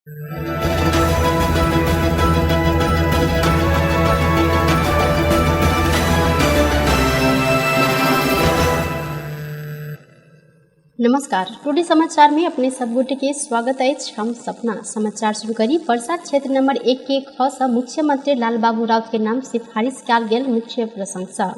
नमस्कार, टुडे समाचार में अपने सब गोटे के स्वागत अछि। हम सपना समाचार शुरू करी। परसा क्षेत्र नंबर 1 के ख सँ मुख्यमंत्री लालबाबू राउत के नाम सिफारिश कयल गेल मुख्य प्रशंसा।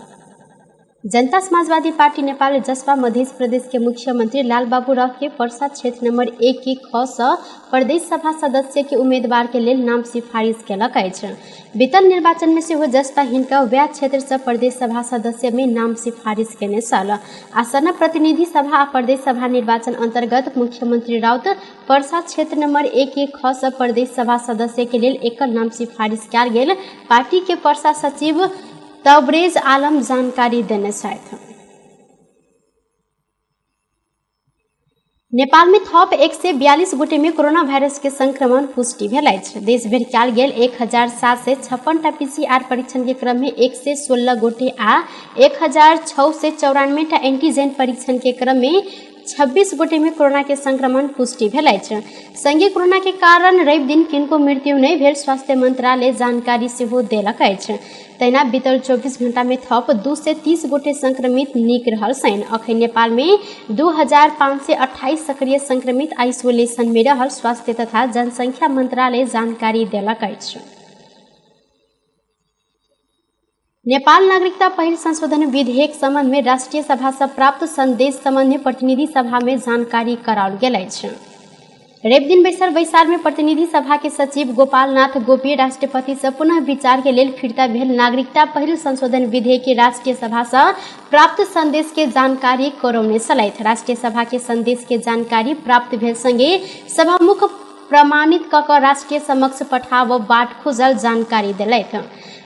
जनता समाजवादी पार्टी नेपाल जसपा मध्य प्रदेश के मुख्यमंत्री लालबाबू राउत के परसा क्षेत्र नंबर 1 के ख सँ प्रदेश सभा सदस्य के उम्मीदवार के लेल नाम सिफारिश केलक अछि। बीतल निर्वाचन में सेहो जसपा हिनका वएह क्षेत्र सँ प्रदेश सभा सदस्य में नाम सिफारिश केने छल। आसन्न प्रतिनिधि सभा आ प्रदेश सभा निर्वाचन अंतर्गत मुख्यमंत्री राउत परसा क्षेत्र नंबर 1 के ख सँ प्रदेश सभा सदस्य के लेल एकल नाम सिफारिश कयल गेल पार्टी के परसा सचिव तबरेज आलम जानकारी देने छथि। नेपाल में थप 142 गोटे में कोरोना वायरस के संक्रमण पुष्टि भेल अछि। देश भरि कयल गेल 1756 टा पीसीआर परीक्षण के क्रम में 116 गोटे आ 1694 टा एंटीजन परीक्षण के क्रम में 26 गोटे में कोरोना के संक्रमण पुष्टि भेल अछि। संगे कोरोना के कारण रवि दिन किनको मृत्यु नहि भेल स्वास्थ्य मंत्रालय जानकारी सेहो देलक अछि। तहिना बीतल 24 घंटा में थप 230 गोटे संक्रमित नीक रहल छनि। अखन नेपाल में 2528 सक्रिय संक्रमित आइसोलेशन में रहल स्वास्थ्य तथा जनसंख्या मंत्रालय जानकारी देलक अछि। नेपाल नागरिकता पहिल संशोधन विधेयक संबंध में राष्ट्रीय सभा से प्राप्त संदेश संबंध में प्रतिनिधि सभा में जानकारी कराओल गेल अछि। रवि दिन बैसल बैसार में प्रतिनिधि सभा के सचिव गोपालनाथ गोपी राष्ट्रपति से पुनः विचार के लेल फिर्ता भेल नागरिकता पहिल संशोधन विधेयक के राष्ट्रीय सभा से प्राप्त संदेश के जानकारी करौने छलथि। राष्ट्रीय सभा के संदेश के जानकारी प्राप्त भेल संगे सभामुख प्रमाणित क कऽ राष्ट्रीय समक्ष पठाब बाट खुजल जानकारी देलथि।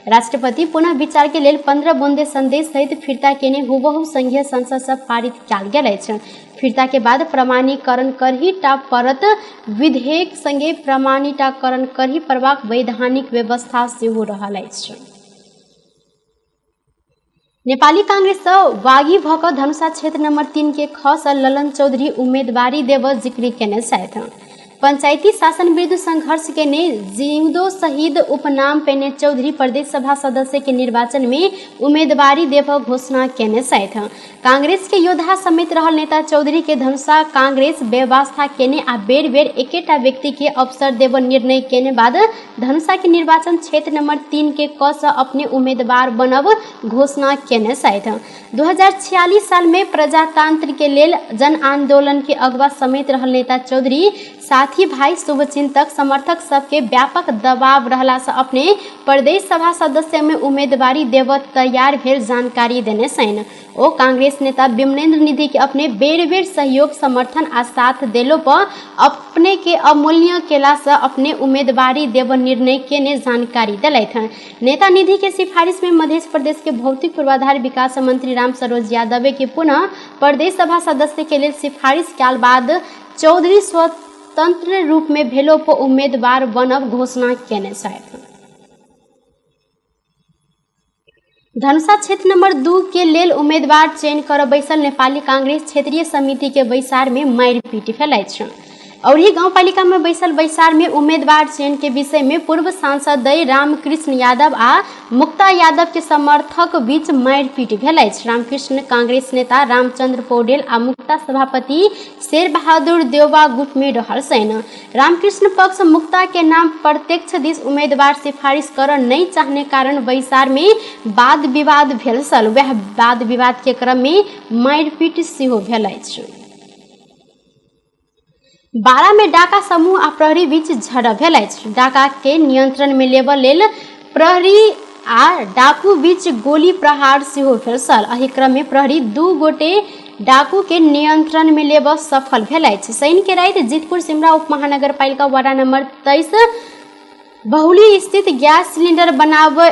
राष्ट्रपति पुनः विचार के लेल 15 बुंदे संदेश सहित फिर्ता केने हुबहु संघीय संसद से पारित कयल गेल अछि। फिर्ता के बाद प्रमाणीकरण करही टा परत। विधेयक संगे प्रमाणीकरण करही पड़बाक वैधानिक व्यवस्था सेहो रहल अछि। नेपाली कांग्रेस सँ बागी भऽ कऽ धनुषा क्षेत्र नंबर 3 के ख सँ ललन चौधरी उम्मीदवारी देब जिक्र केने छथि। पंचायती शासन विरुद्ध संघर्ष केने जिउँदो शहीद उपनाम पेने चौधरी प्रदेश सभा सदस्य के निर्वाचन में उम्मीदवारी देब घोषणा केने छथि। कांग्रेस के योद्धा समेत रहल नेता चौधरी के धनुषा कांग्रेस व्यवस्था केने आ बेर बेर एकेटा व्यक्ति के अवसर देब निर्णय केने बाद धनुषा के निर्वाचन क्षेत्र नंबर 3 के क सँ अपने उम्मीदवार बनब घोषणा केने छथि। 2046 साल में प्रजातंत्र के लेल जन आंदोलन के अगुवा समेत रहल नेता चौधरी साथी भाई शुभचिंतक समर्थक सबके व्यापक दबाव रहला से अपने प्रदेश सभा सदस्य में उम्मीदवारी देब तैयार भेल जानकारी देने छनि। ओ कांग्रेस नेता विमलेन्द्र निधि के अपने बेर बेर सहयोग समर्थन आ साथ देलो पर अपने के अमूल्य केला से अपने उम्मीदवारी देब निर्णय केने जानकारी देलथि। नेता निधि के सिफारिश में मध्य प्रदेश के भौतिक पूर्वाधार विकास मंत्री राम सरोज यादव के पुनः प्रदेश सभा सदस्य के लेल सिफारिश कयल बाद चौधरी स्वतंत्र रूप में भेलो पर उम्मीदवार बनब घोषणा केने छथि। धनुषा क्षेत्र नंबर 2 के लेल उम्मीदवार चयन कर बैसल नेपाली कांग्रेस क्षेत्रीय समिति के बैसार में मारिपीट भेल अछि। औरही गाउँपालिका में बैसल बैसार में उम्मीदवार चयन के विषय में पूर्व सांसद रामकृष्ण यादव आ मुक्ता यादव के समर्थक बीच मारिपीट भेल अछि। रामकृष्ण कांग्रेस नेता रामचंद्र पौडेल आ मुक्ता सभापति शेर बहादुर देउबा गुट में रहल छनि। रामकृष्ण पक्ष मुक्ता के नाम प्रत्यक्ष दिस उम्मीदवार सिफारिश कर नहीं चाहने कारण बैसार में वाद विवाद भेल छल। वह वाद विवाद के क्रम में मारिपीट सेहो भेल अछि। बारा में डाका समूह आ प्रहरी बीच झड़प भेल अछि। डाका के नियंत्रण में लेबऽ लेल प्रहरी आ डाकू बीच गोली प्रहार सेहो भेल छल। एहि क्रम में प्रहरी 2 गोटे डाकू के नियंत्रण में लेबऽ सफल भेल अछि। शनि के राति जितपुर सिमरा उप महानगरपालिका वार्ड नंबर 23 बहुली स्थित गैस सिलेंडर बनाब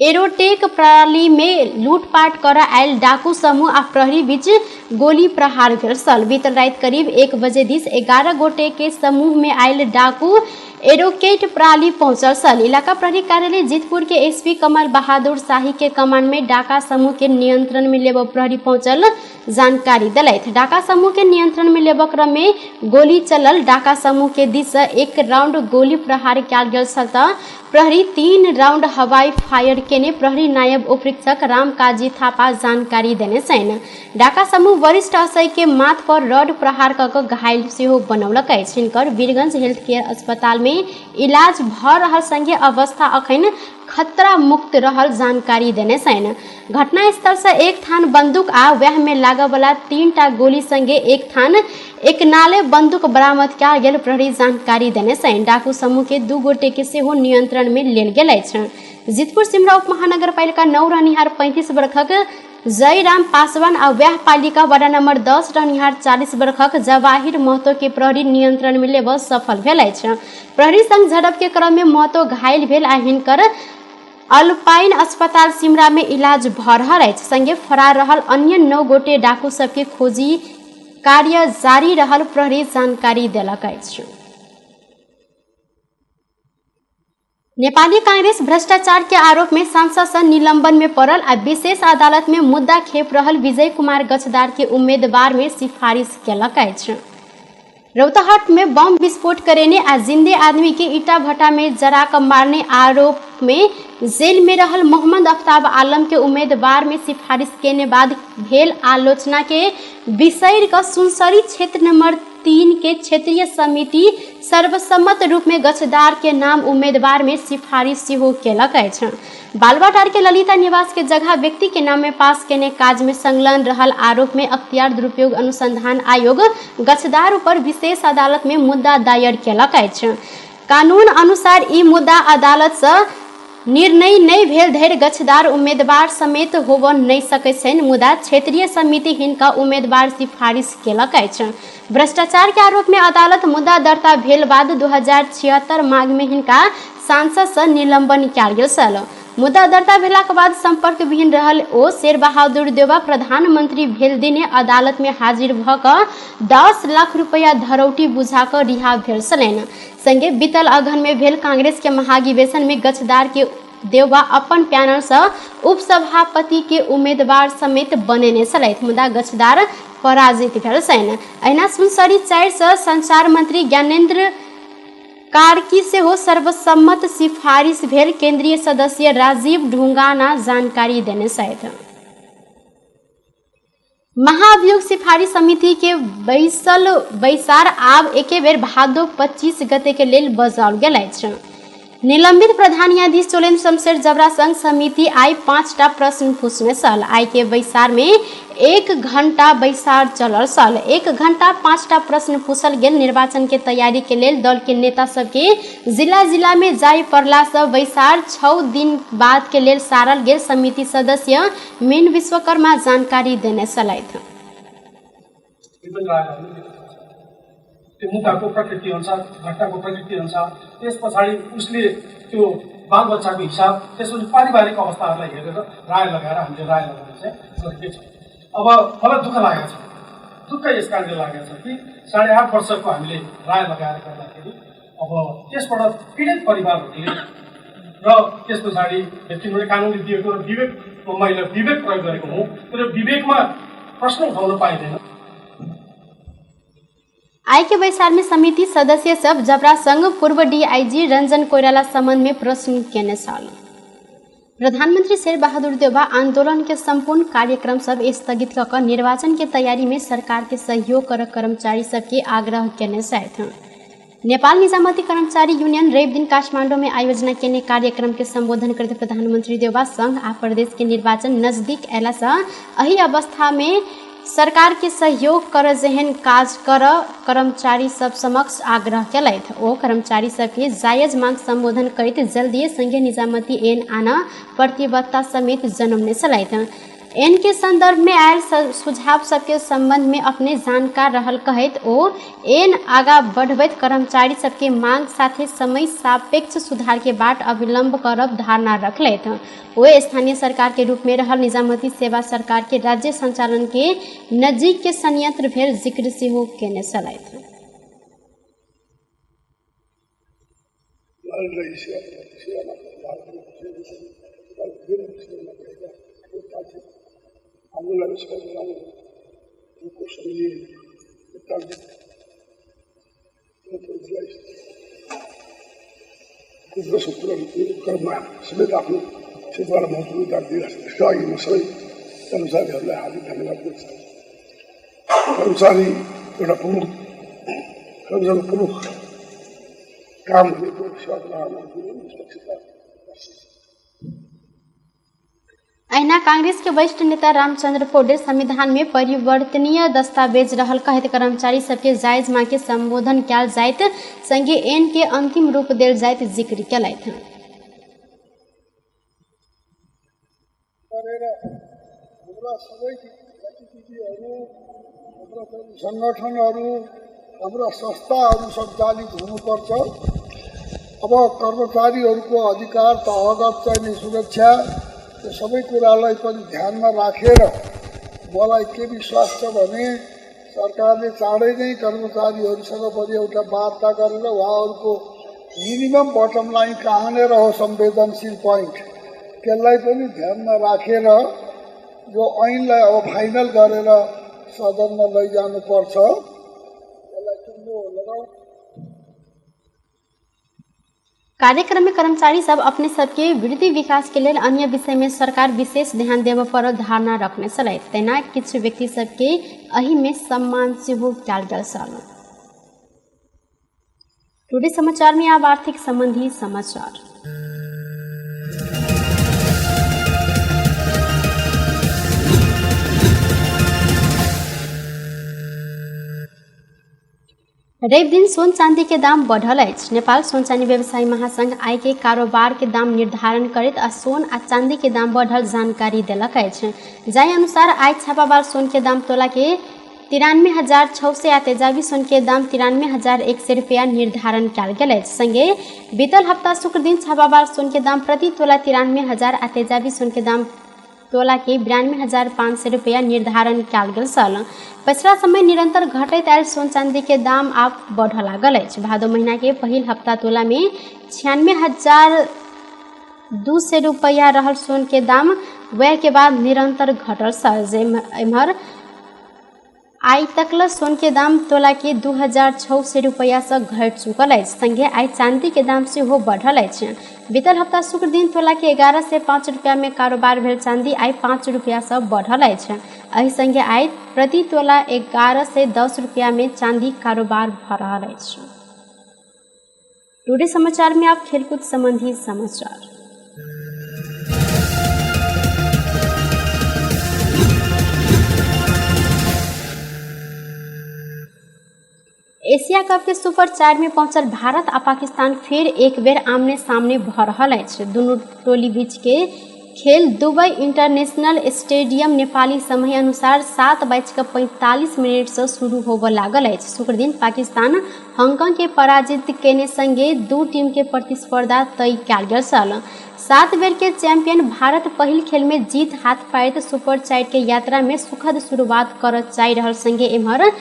एरोटेक प्रणाली में लूटपाट कर आयल डाकू समूह आ प्रहरी बीच गोली प्रहार भेल छल। बीतल राति करीब 1 बजे दिस 11 गोटे के समूह में आयल डाकू एरोकेट प्राली पहुंचल छल। इलाका प्रहरी कार्यालय जितपुर के एसपी कमल बहादुर शाही के कमान में डाका समूह के नियंत्रण में लेब प्रहरी पहुंचल जानकारी दिलथि। डाका समूह के नियंत्रण में लेब क्रम में गोली चलल। डाका समूह के दिस एक राउंड गोली प्रहार कयल गेल छल त प्रहरी 3 राउंड हवाई फायर केने प्रहरी नायब उपरीक्षक रामकाजी थापा जानकारी देने छनि। डाका समूह वरिष्ठ असई के माथ पर रड प्रहार क कऽ घायल सेहो बनौलक अछि। हिनकर वीरगंज हेल्थ केयर अस्पताल में इलाज भऽ रहल संगे अवस्था अखन खतरा मुक्त रहल जानकारी देने छनि। घटनास्थल से एक थान बंदूक आ वएह में लागऽ वाला 3टा गोली संगे एक थान एक नाले बंदूक बरामद कयल गेल प्रहरी जानकारी देने छनि। डाकू समूह के 2 गोटे के सेहो नियंत्रण में लेल गेल अछि। जितपुर सिमरा उप महानगरपालिका 9 रहनिहार 35 वर्षक जयराम पासवान आ वएह पालिका वार्ड नंबर 10 रहनिहार 40 वर्षक जवाहिर महतो के प्रहरी नियंत्रण में लेबऽ सफल भेल अछि। प्रहरी संग झड़प के क्रम में महतो घायल भेल आ हिनकर अल्पाइन अस्पताल सिमरा में इलाज भऽ रहल अछि। संगे फरार रहल अन्य 9 गोटे डाकू सबके खोजी कार्य जारी रहल प्रहरी जानकारी देलक अछि। नेपाली कांग्रेस भ्रष्टाचार के आरोप में सांसद से निलंबन में पड़ल आ विशेष अदालत में मुद्दा खेप रहल विजय कुमार गच्छदार के उम्मीदवार में सिफारिश केलक अछि। रौतहट में बम विस्फोट करेने आ जिंदे आदमी के ईटा भट्टा में जरा क मारने आरोप में जेल में रहल मोहम्मद आफ्ताब आलम के उम्मीदवार में सिफारिश केने बाद भेल आलोचना के बिसैर क सुनसरी क्षेत्र नंबर 3 के क्षेत्रीय समिति सर्वसम्मत रूप में गच्छदार के नाम उम्मीदवार में सिफारिश सेहो केलक अछि। बालवाटार के ललिता निवास के जगह व्यक्ति के नाम में पास केने काज में संलग्न रहल आरोप में अख्तियार दुरुपयोग अनुसंधान आयोग गच्छदार ऊपर विशेष अदालत में मुद्दा दायर केलक अछि। कानून अनुसार ई मुद्दा अदालत से निर्णय नहि भेल धरि गच्छदार उम्मीदवार समेत होबऽ नहि सकैत छनि, मुदा क्षेत्रीय समिति हिनका उम्मीदवार सिफारिश केलक अछि। भ्रष्टाचार के आरोप में अदालत मुद्दा दर्ता भेल बाद 2076 माघ में हिनका सांसद से निलंबन कयल गेल छल। मुद्दा दर्ता भेलाक बाद संपर्क विहीन रहल ओ शेर बहादुर देउबा प्रधानमंत्री भेल दिने अदालत में हाजिर भऽ कऽ 10 लाख रुपया धरौटी बुझा कऽ रिहा भेल छलनि। संगे बीतल अगहन में भेल कांग्रेस के महाधिवेशन में गच्छदार के देउबा अपन पैनल से उपसभापति के उम्मीदवार समेत बनेने छलथि, मुदा गच्छदार पराजित भेल छनि। अहिना सुनसरी 4 से संचार मंत्री ज्ञानेन्द्र कार्की सेहो सर्वसम्मत सिफारिश भेल केंद्रीय सदस्य राजीव ढुंगाना जानकारी देने छथि। महाअभियोग सिफारिश समिति के बैसल बैसार आब एके बेर भादो 25 गते के लेल बजाओल गेल अछि। निलंबित प्रधान न्यायाधीश चोलेन शमशेर जबरा संग समिति आइ 5टा प्रश्न पूछने छल। आइ के बैसार में 1 घंटा बैसार चलल छल। 1 घंटा 5टा प्रश्न पूछल गेल। निर्वाचन के तैयारी के लेल दल के नेता सबके जिला जिला में जाय पड़ला से बैसार 6 दिन बाद के लेल सारल गेल। समिति सदस्य मीन विश्वकर्मा जानकारी देने छलथि। त्यो मुद्दाको प्रकृति अनुसार, घटनाको प्रकृति अनुसार, त्यस पछाडि उसले त्यो बालबच्चाको हिसाब, त्यसपछि पारिवारिक अवस्थाहरूलाई हेरेर राय लगाएर हामीले राय लगाउने चाहिँ गरेकै छौँ। अब मलाई दुःख लागेको छ, दुःख यस कारणले लागेको छ कि 8.5 वर्षको हामीले राय लगाएर गर्दाखेरि अब त्यसबाट पीडित परिवारहरूले र त्यस पछाडि किनभने कानुनले दिएको र विवेक, मैले विवेक प्रयोग गरेको हुँ, तर विवेकमा प्रश्न उठाउन पाइँदैन। आइ के बैसार में समिति सदस्य सब जबरा संग पूर्व डीआईजी रंजन कोइराला संबंध में प्रश्न केने छल। प्रधानमंत्री शेर बहादुर देउबा आंदोलन के संपूर्ण कार्यक्रम सब स्थगित कऽ कऽ निर्वाचन के तैयारी में सरकार के सहयोग कर कर्मचारी सबके आग्रह केने छथि। नेपाल निजामती कर्मचारी यूनियन रवि दिन काठमाडौँ में आयोजना केने कार्यक्रम के संबोधन करैत प्रधानमंत्री देउबा संघ आ प्रदेश के निर्वाचन नजदीक अयला से एहि अवस्था में सरकार के सहयोग कर जेहन काज कर कर्मचारी सब समक्ष आग्रह केलथि। ओ कर्मचारी सबके जायज मांग संबोधन करैत जल्दिए संघीय निजामती ऐन आन प्रतिबद्धता समेत जनौने छलथि। एन के संदर्भ में आयल सुझाव सबके संबंध में अपने जानकार रहल कहैत ओ एन आगा बढ़बैत कर्मचारी सबके मांग साथे समय सापेक्ष सुधार के बाट अविलंब करब धारणा रखलथि। ओ स्थानीय सरकार के रूप में रहल निजामती सेवा सरकार के राज्य संचालन के नजीक के संयंत्र भेल जिक्र सेहो केने छलथि। समेत आफ्नो क्षेत्रबाट महत्त्वपूर्ण योगदान दिइरहेको छ। म सबै कर्मचारीहरूलाई हार्दिक धन्यवाद दिन चाहन्छु। कर्मचारी एउटा प्रमुख कर्मचारीको प्रमुख काम भनेको सेवा प्रदान निष्पक्षता। अहिना कांग्रेस के वरिष्ठ नेता रामचंद्र पौडेल संविधान में परिवर्तनीय दस्तावेज रहल कहैत कर्मचारी सबके जायज मांग के संबोधन कयल जाइत संगे एन के अंतिम रूप देल जाइत जिक्र केलथि। संगठनहरू, हाम्रा संस्थाहरू सञ्चालित हुनुपर्छ। अब कर्मचारीहरूको अधिकार तहगत चाहिने सुरक्षा त्यो सबै कुरालाई पनि ध्यानमा राखेर मलाई के विश्वास छ भने सरकारले चाँडै नै कर्मचारीहरूसँग पनि एउटा वार्ता गरेर उहाँहरूको मिनिमम बटम लाइन कहाँनिर हो, संवेदनशील पोइन्ट, त्यसलाई पनि ध्यानमा राखेर यो ऐनलाई अब फाइनल गरेर सदनमा लैजानुपर्छ। त्यसलाई टुङ्गो लगाऊ। कार्यक्रम में कर्मचारी सब अपने सबके वृद्धि विकास के लेल अन्य विषय में सरकार विशेष ध्यान देबय पड़ल धारणा रखने छलथि। तहिना किछु व्यक्ति सबके एहि में सम्मान सेहो कयल गेल छल। टुडे समाचार में आब आर्थिक संबंधी समाचार। रवि दिन सोन चांदी के दाम बढ़ल अछि। नेपाल सोन चांदी व्यवसायी महासंघ आइ के कारोबार के दाम निर्धारण करैत आ सोन आ चांदी के दाम बढ़ल जानकारी देलक अछि। जाहि अनुसार आइ छापावाल सोन के दाम तोला के 93,600 आ तेजाबी सोन के दाम 93,100 रुपया निर्धारण कयल गेल अछि। संगे बीतल हप्ता शुक्र दिन छापावाल सोन के दाम प्रति तोला 93,000 आ तेजाबी सोन के दाम तोला के 92,500 रुपया निर्धारण कयल गेल छल। पछिला समय निरंतर घटैत आयल सोन चांदी के दाम आब बढ़ऽ लागल अछि। भादो महीना के पहिल हप्ता तोला में 96,200 रुपया रहल सोन के दाम वह के बाद निरंतर घटल छल। एम्हर आइ तकल सोन के दाम तोला के 2,600 रुपया से घटि चुकल अछि। संगे आइ चांदी के दाम सेहो बढ़ल अछि। बीतल हप्ता शुक्र दिन तोला के 1105 रुपया में कारोबार भेल चांदी आइ 5 रुपया से बढ़ल अछि। एहि संगे आइ प्रति तोला 1110 रुपया में चांदी कारोबार भऽ रहल अछि। टुडे समाचार में आप खेलकूद संबंधी समाचार। एशिया कप के सुपर 4 में पहुंचल भारत आ पाकिस्तान फिर एक बेर आमने सामने भऽ रहल अछि। दुनू टोली बीच के खेल दुबई इंटरनेशनल स्टेडियम नेपाली समय अनुसार 7:45 से शुरू होबय लागल अछि। शुक्र दिन पाकिस्तान हांगकांग के पराजित केने संगे दू टीम के प्रतिस्पर्धा तय कयल गेल छल। 7 बेर के चैंपियन भारत पहिल खेल में जीत हाथ पाइत सुपर 4 के यात्रा में सुखद शुरुआत करऽ चाहि रहल संगे एम्हर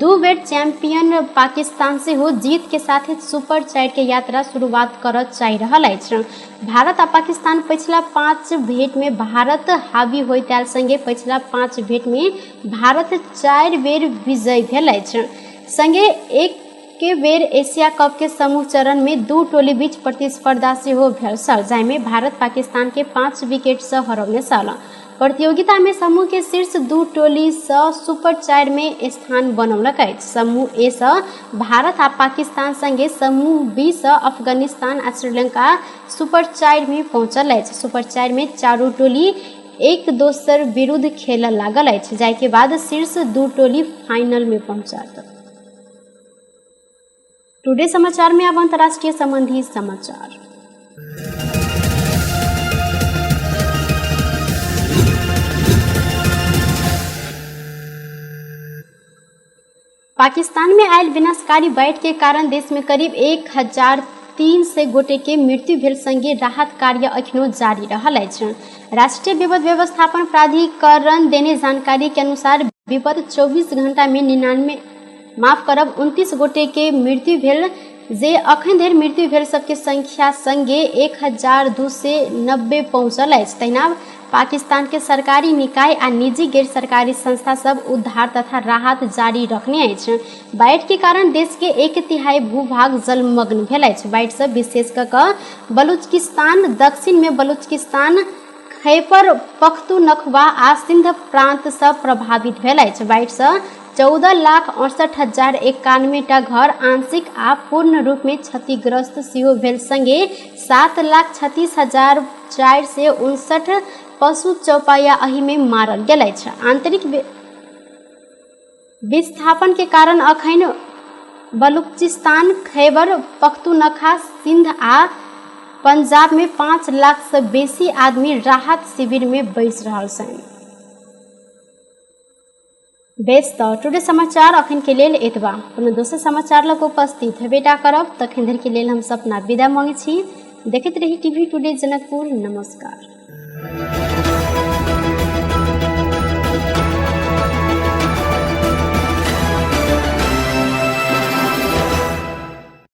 2 बेर चैंपियन पाकिस्तान सेहो जीत के साथ सुपर 4 के यात्रा शुरुआत करऽ चाहि रहल अछि। भारत आ पाकिस्तान पछिला 5 भेंट में भारत हावी होइत आयल संगे पछिला 5 भेंट में भारत 4 बेर विजयी भेल अछि। संगे एक के बेर एशिया कप के समूह चरण में 2 टोली बीच प्रतिस्पर्धा सेहो भेल छल, जाहिमे भारत पाकिस्तान के 5 विकेट से हरौने छल। प्रतियोगिता में समूह के शीर्ष 2 टोली से सुपर 4 में स्थान बनौलक अछि। समूह ए से भारत आ पाकिस्तान संगे समूह बी से अफगानिस्तान आ श्रीलंका सुपर 4 में पहुंचल अछि। सुपर 4 में चारू टोली एक दोसर विरुद्ध खेलऽ लागल अछि, जाहि के बाद शीर्ष 2 टोली फाइनल में पहुंचत। टुडे समाचार में अब अंतर्राष्ट्रीय संबंधी समाचार। पाकिस्तान में आयल विनाशकारी बाढ़ के कारण देश में करीब 1,300 गोटे के मृत्यु भेल संगे राहत कार्य अखनो जारी रहल अछि। राष्ट्रीय विपद व्यवस्थापन प्राधिकरण देने जानकारी के अनुसार विपद 24 घंटा में 29 गोटे के मृत्यु भेल जे अखन धरि मृत्यु भेल सबके संख्या संगे 1290 पहुँचल अछि। तहिना पाकिस्तान के सरकारी निकाय आ निजी गैर सरकारी संस्था सब उद्धार तथा राहत जारी रखने अछि। बाढ़ि के कारण देश के 1/3 भूभाग जलमग्न भेल अछि। बाढ़ि से विशेष कऽ कऽ बलूचिस्तान दक्षिण में बलूचिस्तान, खैबर पख्तूनख्वा आ सिंध प्रांत सब प्रभावित भेल अछि। बाढ़ि से 14,68,091 टा घर आंशिक आ पूर्ण रूप में क्षतिग्रस्त सेहो भेल संगे 7,36,459 पशु चौपाया एहि में मारल गेल अछि। आंतरिक विस्थापन के कारण अखन बलूचिस्तान, खैबर पख्तूनख्वा, सिंध आ पंजाब में 5 लाख से बेसी आदमी राहत शिविर में बसि रहल छनि। बेस तऽ टुडे समाचार अखन के लेल एतबा। कोनो दोसर समाचार लग उपस्थित हेबेटा करब, तखन धरि के लेल हम सपना विदा मांगै छी। देखैत रही टीवी टुडे जनकपुर। नमस्कार।